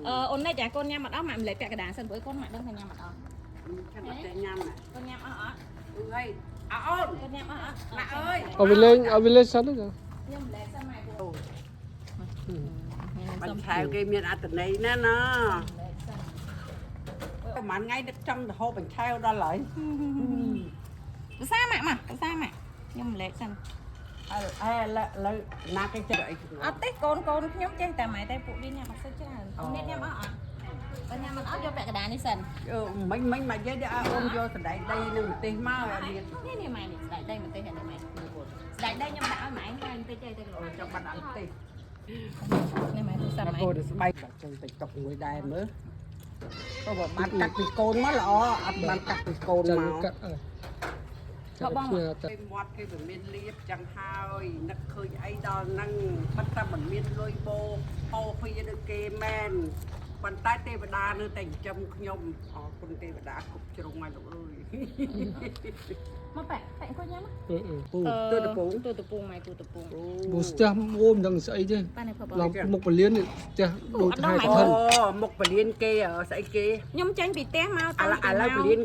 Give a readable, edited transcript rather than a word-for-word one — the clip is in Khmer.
អឺអូននេះចាកូនញ៉ាំអត់អស់ម៉ាក់ម្លេចពាក់កណ្ដាលសិនព្រោះកូនម៉ាក់ដឹងថាញ៉ាំអត់អស់ ខ្ញុំអត់ចេះញ៉ាំណា កូនញ៉ាំអស់អត់ អឺហើយអើអូនក ូនញ៉ាំអស់អត់ ម៉ាក់អើយ ឲ្យវាលេងឲ្យវាលេងសិនទៅចា ខ្ញុំម្លេចសិនម៉ែ អូ ខ្ញុំ បាញ់ឆែវគេមានអត្តន័យណាស់ណា ម្លេចសិន ប្រហែលថ្ងៃដឹកចង់ទៅហូបបាញ់ឆែវដល់ហើយ ភាសាម៉ាក់មកភាសាម៉ាក់ខ្ញុំម្លេចសិន អើអែឥឡូវណាគេចេះអី អត់ទេកូនកូនខ្ញុំចេះតែម៉ែតែពួកវាញ៉ាំអត់សូវច្រើនអូននេះញ៉ាំអស់អត់បើញ៉ាំអត់អស់យកពាក់កណ្ដាលនេះសិន អឺមិញមិញមកយាយអូនយកសណ្ដែកដីនឹងម្ទេសមកអត់មាន នេះនេះម៉ែនេះស្ដាច់ដីម្ទេសនេះម៉ែស្ដាច់ដីខ្ញុំដាក់ឲ្យម៉ែហើយបន្តិចទេទៅ អូចង់បាត់អត់ទេស នេះម៉ែទូរស័ព្ទម៉ែ កូនស្បែកបាក់ចេញតិចតុកមួយដែរមើលក៏បើបានកាត់ពីកូនមកល្អអត់បានកាត់ពីកូន ចាំ មក កាត់អើចាំខ្ញុំតែ គេមាត់គេមិនមានលៀបចឹងហើយនឹកឃើញអីដល់ហ្នឹងប៉ុន្តែមិនមានលុយបោពោភីដូចគេមែនប៉ុន្តែទេវតានៅតែចិញ្ចឹមខ្ញុំអរគុណទេវតាគ្រប់ជ្រុងហើយលោកអើយ មកប៉ែប៉ែអង្គុយញ៉ាំ អឺអឺ ពូទូតពង ទូតពងម៉ែទូតពង ពូស្ទះអូមិនដឹងស្អីទេ ប៉ានេះផប ឡើងមុខពលាននេះស្ទះដូចថែ អូ កឋិន មុខពលានគេស្អីគេ ខ្ញុំចេញពីផ្ទះមក ឥឡូវឥឡូវពលានគេ